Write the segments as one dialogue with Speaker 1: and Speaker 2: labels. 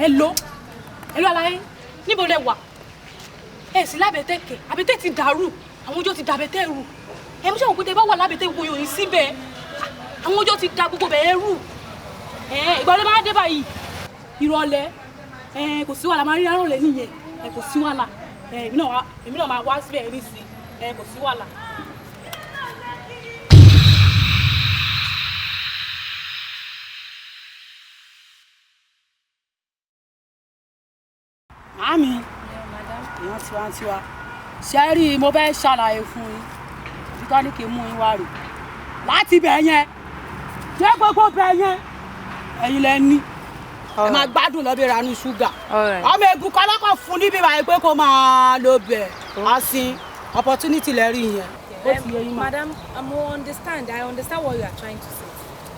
Speaker 1: Hello, hello aláyé, níbo lẹ wà? Ẹ sì lábẹ́tẹ̀ kẹ̀, àbẹ́tẹ̀ ti dàrú, àwọn ọjọ́ ti dàbẹ́tẹ̀ rú. Ẹ mú sẹ́wọ̀n pé tẹ bá wà lábẹ́tẹ̀ wo yòó síbẹ̀, àwọn ọjọ́ ti da gbogbo bẹ̀ẹ́ rú. Ẹ ìgbà wo lẹ máa dé báyìí? Ìrọ̀lẹ́. Ẹ kò sí wàhálà, máa rí arọ̀lẹ́ nìyẹn. Ẹ kò sí wàhálà. Ẹ èmi náà máa wá síbẹ̀ ní sí. Ẹ kò sí wàhálà.
Speaker 2: Màámi, èèyàn tiwantiwa, ṣe rí i, mo fẹ́ ṣàlàyé fún yín bí tó ní kí n mú yín wá rè láti bẹ̀ yẹn jẹ́ gbogbo bẹ̀ yẹn, ẹ̀yin lẹ ní ẹ máa gbádùn lọ́bẹ̀ ranú ṣúgà. Ọmọ egun kọ́lọ́kọ̀ fún níbí báyìí pé kó máa lo bẹ̀ asin opportunity lẹ rí yẹn. Ó ti yé yín mà.
Speaker 3: Madam, I understand. I understand what you are trying to say.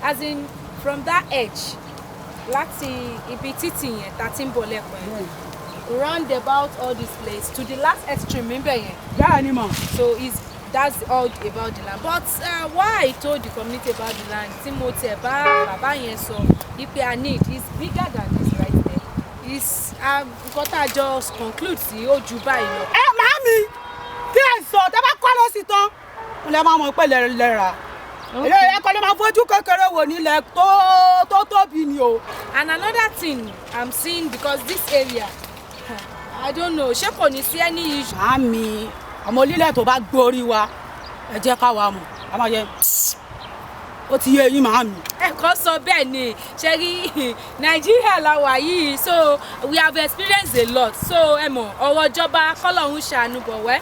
Speaker 3: As in, from that edge, láti ibi títì yẹn tá a ti ń bọ̀ lẹ́ẹ̀kan yẹn, round about all this place to the last extreme níbẹ̀ yẹn.
Speaker 2: Bẹ́ẹ̀ ni mà.
Speaker 3: So is that's all about the land. But why I told the community about the land, tí mo tiẹ̀ bá bàbá yẹn sọ wípé I need is bigger than this right there. Is nǹkan tá a jọ conclude sí ó ju báyìí lọ.
Speaker 2: Ẹ màámi, kí ẹ sọ tẹ bá kọ́ lọ sí tán mo lè máa mọ̀ pé lẹ́ra ilé ẹ̀kọ́ ló máa fojú kékeré wò nílẹ̀ tó tó tóbi ni o.
Speaker 3: And another thing I'm seeing, because this area, I don't know, ṣé kò ní sí any issue?
Speaker 2: Màámi, ọmọ onílẹ̀ tó bá gbórí wa, ẹ jẹ́ ká wa mọ̀, a máa yẹ, ó ti yé yín, màámi.
Speaker 3: Ẹ̀kọ́ sọ bẹ́ẹ̀ ni, ṣe rí Nàìjíríà la wà yìí, so we have experienced a lot, so ẹ mọ̀ ọ̀rọ̀ ìjọba, kọ́lọ́run ṣàánú bọ̀ wẹ́,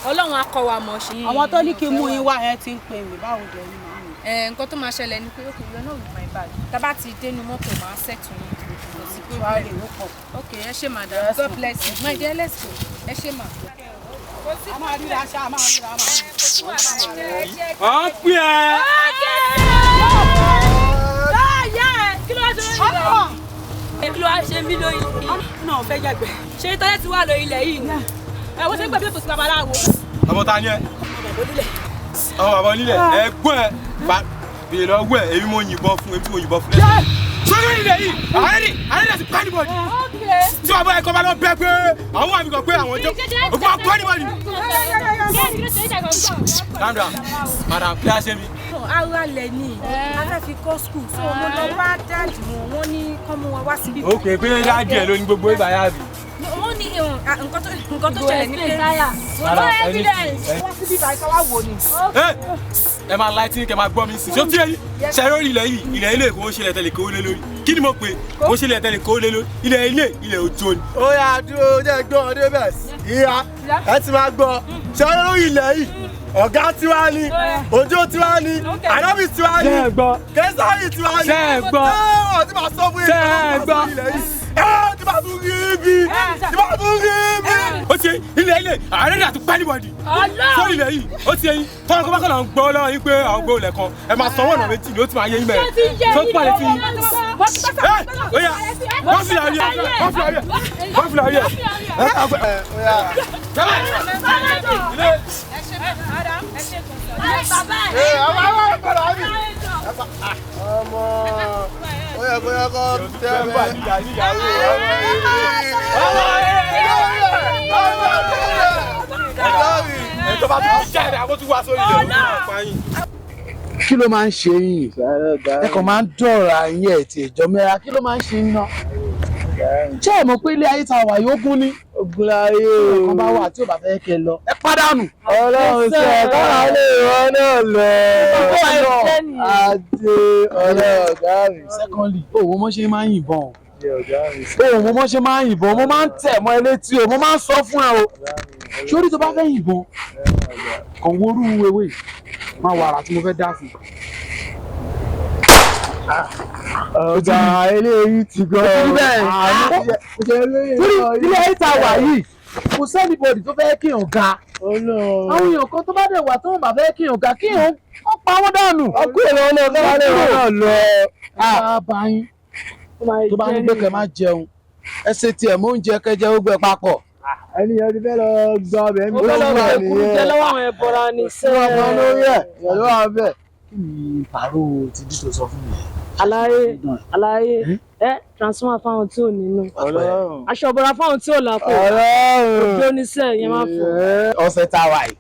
Speaker 3: Ọlọ́run á kọ́ wa mọ̀ ṣe.
Speaker 2: Àwọn tó ní kí n mú yín wá yẹn ti ń pè mí. Báwo dẹ̀ ni, màámi?
Speaker 3: Ẹ nǹkan tó máa ṣẹlẹ̀ ni pé, okay, you are not with my bag, tá bá ti dénú mọ́tò, máa settle yín, kò sí problem. Ok, ẹ ṣé madam, God bless you, my dear, let's go. Ẹ ṣé ma.
Speaker 2: A máa ríra ṣá, a máa ríra, a máa ríra.
Speaker 4: Ọ̀ ń pè ẹ́.
Speaker 1: Kí ló wá ṣe lórí ilẹ̀? Kí ló wá ṣe mí lórí ilẹ̀?
Speaker 2: Náà fẹ́ yàgbẹ́.
Speaker 1: Ṣé toilet wà lórí ilẹ̀ yìí ni? Ẹ wọ́n ṣe ń gbàgbé kò sí babaláwo.
Speaker 4: Ọmọ ta ni ẹ? Ọmọ bàbá onílẹ̀. Ẹ̀gbọ́n ẹ bá bèèrè lọ́wọ́ ẹ̀, èmi mo yìnbọn fún, èmi tí mo yìnbọn fún lẹ́sẹ̀. Sórí ilẹ̀ yìí, àárẹ̀ àárẹ̀ ti pa anybody. Tí bàbá ẹ̀kọ́ bá lọ bẹ́ pé àwọn àmì kan pé àwọn jẹ́ òkú máa pa anybody. Calm down, madam, kí á ṣe mi?
Speaker 3: Ara lẹ̀ ni a fẹ́ fi kọ́ school, so mo lọ bá daddy wọn, wọ́n ní kọ́ mú wọn wá síbí.
Speaker 4: Ó pè pé daddy ẹ̀ ló ní gbogbo ìgbà yá mi.
Speaker 3: Wọ́n ní nǹkan tó ṣẹlẹ̀ ní pé
Speaker 4: Madam, ẹni
Speaker 3: wọ́n síbí báyìí ká wá wò ni.
Speaker 4: ẹ máa láìtí kẹ máa gbọ́ mi sí. Ṣé ó tí ẹ ṣe lórí ilẹ̀ yìí? Ilẹ̀ ilé kò ń ṣe ilẹ̀ tẹ̀lé kó lé lórí. Kí ni mo pè? Kò ń ṣe ilẹ̀ tẹ̀lé kó lé lórí. Ilẹ̀ ilé, ilẹ̀ òjò ni.
Speaker 5: Ó yà dúró, jẹ́ gbọ́ ọdẹ bẹ̀ ìyá ẹ ti máa gbọ́. Ṣé lórí ilẹ̀ yìí, ọ̀gá tiwa ni, òjò tiwa ni, ànábì tiwa ni,
Speaker 4: Ṣé ẹ gbọ́?
Speaker 5: Kẹsàrì tiwa ni.
Speaker 4: Ṣé ẹ gbọ́?
Speaker 5: Ṣé wọ́n ti máa sọ fún yín?
Speaker 4: Ṣé ẹ gbọ́?
Speaker 5: Ilẹ̀ yìí ẹ ti máa tún rí ibi, ti máa tún rí ibi.
Speaker 4: Ó ti ilẹ̀ ilé ààrẹ ní àti pálíwọ̀dì sórí ilẹ̀ yìí, ó ti ẹyin tọ́lá kọ́ bá kọ́ là ń gbọ́ lọ́wọ́ yín pé àwọn gbọ́ ilẹ̀ kan, ẹ máa sanwó ọ̀nà méjì ni ó ti máa yé yín mẹ́rin tó pọ̀ létí yín. Ẹ ó yá, wọ́n fi àrí ẹ, wọ́n fi àrí ẹ, wọ́n fi àrí ẹ. Ẹ ká gbẹ. Ilé.
Speaker 5: Ẹ ọmọ àwọn ọkọ mi, ọmọ ó yẹ kó yẹ kó tẹ́ ẹ.
Speaker 4: Ẹ tó bá tún jáde, àwọn tún wá sórí ilẹ̀, ó máa pa yín.
Speaker 6: Kí ló máa ń ṣe yín? Ẹ kàn máa ń dọ̀ra yín ẹ̀ tí ìjọ mẹ́ra. Kí ló máa ń ṣe yín náà? Ṣé ẹ mọ̀ pé ilé ayé ta wà yìí, ogún ní
Speaker 7: Ogun láyé o.
Speaker 6: Kan bá wà tí ò bá fẹ́ kẹ́ lọ, ẹ pàdánù.
Speaker 7: Ọlọ́run sọ kára lè wọ́n náà lọ. Àti ọlọ́run ọ̀gá mi.
Speaker 6: Secondly, òun mọ́ ṣe máa ń yìnbọn o.
Speaker 7: Ọ̀gá mi.
Speaker 6: Òun mọ́ ṣe máa ń yìnbọn, mo máa ń tẹ̀ mọ́ ẹ létí o, mo máa ń sọ fún ẹ o. Sórí tó bá fẹ́ yìnbọn kàn, worú ewé máa wà àrà tí mo fẹ́ dá fún.
Speaker 7: Ọ̀gá, eléyìí ti gan.
Speaker 6: Torí ilé ayé ta wà yìí, kò sí anybody tó fẹ́ kéèyàn ga. Àwọn èèyàn kan tó bá dẹ̀ wà tó ń bá fẹ́ kéèyàn ga, kéèyàn ó pa wọ́n dànù.
Speaker 7: Ọkùnrin lọ́wọ́ náà kára lè wọ́n náà lọ.
Speaker 6: Bá bá yín tó bá ní pé kẹ́ máa jẹun, ẹ ṣe tiẹ̀ mọ́ oúnjẹ kẹjẹ ó gbẹ papọ̀.
Speaker 7: Ẹni yẹn ti fẹ́ lọ gba ọbẹ̀ mi.
Speaker 6: Ó fẹ́ lọ gba
Speaker 7: èkuru jẹ
Speaker 1: lọ́wọ́ àwọn ẹbọra ni.
Speaker 7: Sí wọn kan lórí ẹ̀, ìyẹn ló wà bẹ́ẹ̀.
Speaker 6: Kí ni pàrọ̀ ti dí tó sọ fún mi?
Speaker 8: Aláyé, aláyé, ẹ transformer fáwọn tí ò nínú. Aṣọ ìbora fáwọn tí ò lápò. Òjò oníṣẹ́ yẹn máa fò.
Speaker 6: Ọ̀sẹ̀ tá a wà yìí,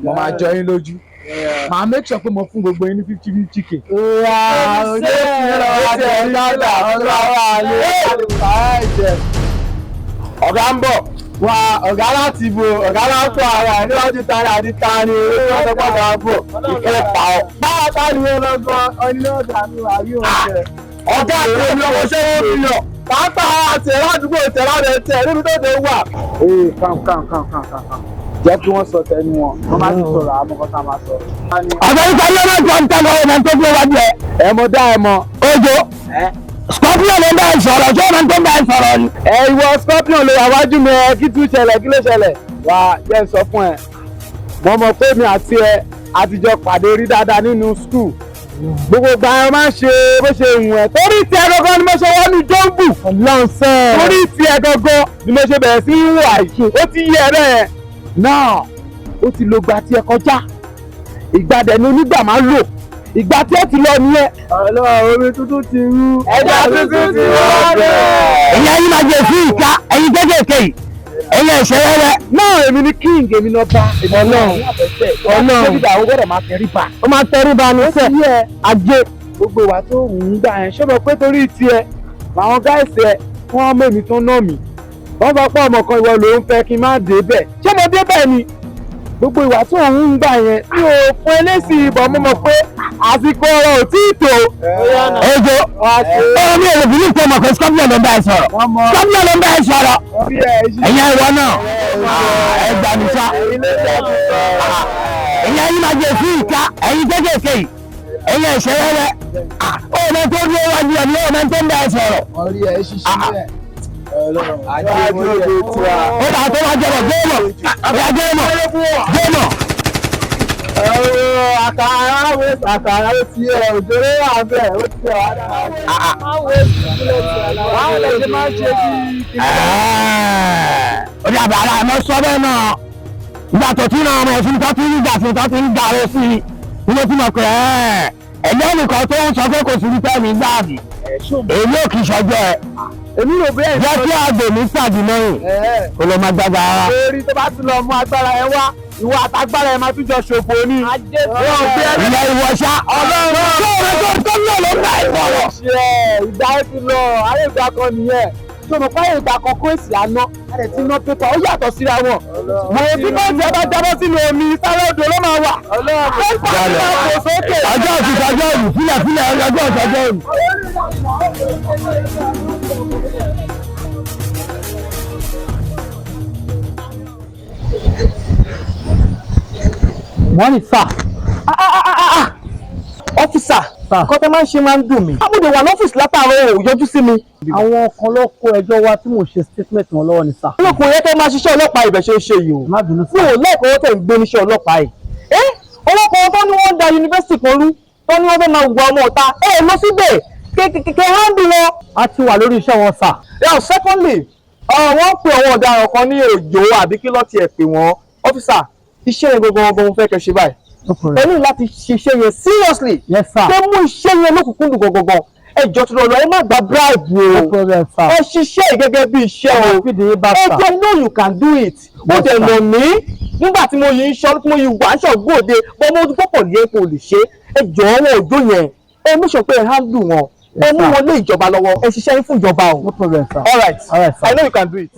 Speaker 6: mo máa jọ yín lójú. Màá make sure pé mo fún gbogbo yín ní 50-50K.
Speaker 5: Ọ̀gá ń bọ̀ wá, ọ̀gá láti bo, ọ̀gá láti ara ẹ̀ níwájú tara àti tani orí wọn sọ pé ọ̀gá ń bọ̀ ìfẹ́ pa ọ́. Báwa ta ni wọn lọ́gbọ́n ọní náà dàbí wà yóò jẹ. Ọ̀gá àti omi ọmọ ṣé wọ́n fi lọ. Pàápàá àti ẹ̀rọ àdúgbò tẹ̀lá rẹ̀ tẹ̀ níbi tó ti wà.
Speaker 6: Ee, calm calm calm calm calm calm. Jẹ́ kí wọ́n sọ tẹnu wọn, wọ́n má ti sọ̀rọ̀ àmọ́ kan tá a máa sọ.
Speaker 9: Ọ̀gbẹ́ni Sani ọmọ ìjọ ń tẹ́lẹ̀ ọmọ tó gbé wájú ẹ.
Speaker 6: Ẹ mọ dá ẹ mọ.
Speaker 9: Ojo, Scorpion ló ń bá ẹ sọ̀rọ̀, ṣé ọmọ tó ń bá ẹ sọ̀rọ̀ ni?
Speaker 6: Ẹ ìwọ Scorpion ló wà wájú mi ẹ, kí tún ṣẹlẹ̀, kí ló ṣẹlẹ̀? Wà á jẹ́ n sọ fún ẹ. Mo mọ̀ pé mi àti ẹ àtijọ́ pàdé rí dáadáa nínú school. Gbogbo ìgbà ẹ máa ń ṣe bó ṣe wù ẹ́. Torí ti ẹ gangan ni mo ṣe wọnú jọ́ǹbù.
Speaker 9: Lọ́nsẹ̀.
Speaker 6: Torí ti ẹ gangan ni mo ṣe bẹ̀rẹ̀ sí í wà yìí. Ó ti yẹ ẹ bẹ́ẹ̀. Náà ó ti lo gba tiẹ̀ kọjá. Ìgbà dẹ̀ ni onígbà máa ń lò. Ìgbà tí ó ti lọ nìyẹn.
Speaker 7: Ọlọ́run, omi tuntun ti rú.
Speaker 6: Ẹja tuntun ti wọ́n dẹ̀.
Speaker 9: Ẹ̀yin ayé máa jẹ fún ìka, ẹ̀yin kékèké yìí, ẹ̀yin ẹ̀ṣẹ̀ rẹ̀.
Speaker 6: Náà èmi ni king, èmi náà bá.
Speaker 9: Ọlọ́run. Ọlọ́run.
Speaker 6: Ṣé àwọn gbọ́dọ̀ máa tẹríba?
Speaker 9: Ó máa tẹríba ní sẹ́. Ajé.
Speaker 6: Gbogbo ìwà tó ń gbà yẹn, ṣé mo pé torí tiẹ̀ làwọn gáìsì ẹ wọ́n mú èmi tó ná mi. Wọ́n sọ pé ọmọ kan ìwọ ló ń fẹ́ kí n má débẹ̀. Ṣé mo débẹ̀ ni? Gbogbo ìwà tó ń gbà yẹn mi ò fún eléṣì ìbọn, mo mọ̀ pé àsìkò ọ̀rọ̀ ò tí ì tó.
Speaker 9: Ojo, ó ní èrò bìlí pé ọmọ kan Scorpion ló ń bá ẹ sọ̀rọ̀. Scorpion ló ń bá ẹ sọ̀rọ̀. Ẹ̀yin ìwọ náà, ẹ gbà mí sá. Ẹ̀yin ayé máa jẹ fún ìka, ẹ̀yin kékèké yìí, ẹ̀yin ẹ̀ṣẹ̀ rẹ̀. Ó mọ tó dúró wájú ẹ̀ ní ọmọ tó ń bá ẹ sọ̀rọ̀.
Speaker 7: Orí ẹ̀ ṣiṣẹ́ rẹ̀.
Speaker 9: Ó bá tó wá jẹ̀bọ̀ géèmọ̀, ọ̀yà géèmọ̀, géèmọ̀.
Speaker 5: Àkàrà wo àkàrà ó ti ẹ̀ òjòrò wà bẹ́ẹ̀ ó ti ẹ̀ wá dára. Báwo lẹ ṣe máa ń ṣe bí?
Speaker 9: Ó dàbí ara ẹ̀ mọ́ sọ bẹ́ẹ̀ náà. Ìgbà tó ti ràn ọmọ ẹ̀sìn tó ti ń gbà sí tó ti ń gbà ó sí i. Ní mo ti mọ̀ pé ẹ̀jẹ̀ nìkan tó ń sọ pé kò sí ní tẹ́mi gbáàbì. Èmi ò kì í ṣọjọ́ ẹ.
Speaker 6: Èmi rò bẹ́ẹ̀.
Speaker 9: Jẹ́ kí àgbò mi pàdé mọ́yìn. Kó ló máa gbàgbà ara.
Speaker 6: Orí tó bá tún lọ mú agbára ẹ wá, ìwọ àtagbára ẹ máa tún jọ ṣòfò ni.
Speaker 9: Ilẹ̀ ìwọ ṣá.
Speaker 6: Ọlọ́run.
Speaker 9: Tó o rẹ tó tó ní ọ̀lọ́ gbà ìfọ̀rọ̀.
Speaker 6: Ṣé ìgbà ó ti lọ, ayé ìgbà kan nìyẹn. Tó mọ̀ pé ayé ìgbà kan kó èsì àná, a lè ti ná pépà, ó yàtọ̀ síra wọn. Mo bí bọ́ọ̀sì ẹ bá jábọ́ sínú omi, sáré odò ló máa wà. Pépà ti máa fò sókè.
Speaker 9: Ọjọ́ òsì ọjọ́ òrù, sílẹ̀ sílẹ̀ ọjọ́ òsì ọjọ́ òrù.
Speaker 6: Morning, sir. Officer, nǹkan tó máa ń ṣe máa ń dùn mí. Amúdè wà lọ́fíìsì látàárọ̀ ò yọjú sí mi.
Speaker 10: Àwọn kan ló kó ẹjọ́ wá tí mò ń ṣe statement wọn lọ́wọ́ ni sà.
Speaker 6: Olókùn yẹn kẹ́ máa ṣiṣẹ́ ọlọ́pàá ibẹ̀ ṣe ń ṣe yìí o.
Speaker 10: Má bínú
Speaker 6: Mi ò lẹ́ẹ̀kọ́ wọ́n tẹ̀ ń gbé níṣẹ́ ọlọ́pàá yìí. Ẹ́ ọlọ́pàá tó ní wọ́n da yunifásitì kan rú tó ní wọ́n fẹ́ máa wà ọmọ ọ̀ta ẹ lọ síbẹ̀ kẹ̀kẹ́ handle wọn.
Speaker 10: A ti wà lórí iṣẹ́ wọn sà.
Speaker 6: Now secondly, wọ́n pe àwọn ọ̀daràn kan ní òjò àbí kí ló tiẹ̀ pè wọ́n. Officer, iṣẹ́ yẹn gangan gangan mo fẹ́ kẹ́ ṣe báyìí. Ẹ ní láti ṣiṣẹ́ yẹn seriously.
Speaker 10: Yes sir.
Speaker 6: Ṣé mú iṣẹ́ yẹn lókùnkúndùn gangan? Ẹ jọ tó lọ ẹ má gba bribe o.
Speaker 10: No problem sir.
Speaker 6: Ẹ ṣiṣẹ́ yìí gẹ́gẹ́ bí iṣẹ́ o. Ẹ jẹ́ know you can do it. Ó dẹ̀ mọ̀ mí nígbà tí mo yìí ń ṣọ́ tí mo yìí wà ń ṣọ̀gbọ́n òde bọ́ mo gbọ́pọ̀ ní epo lè ṣe. Ẹ jọ wọn òjò yẹn. Ẹ mú sọ pé ẹ handle wọn. Ẹ mú wọn lé ìjọba lọ́wọ́. Ẹ ṣiṣẹ́ yín fún ìjọba o.
Speaker 10: No problem sir.
Speaker 6: All right.
Speaker 10: All right sir.
Speaker 6: I know you can do it.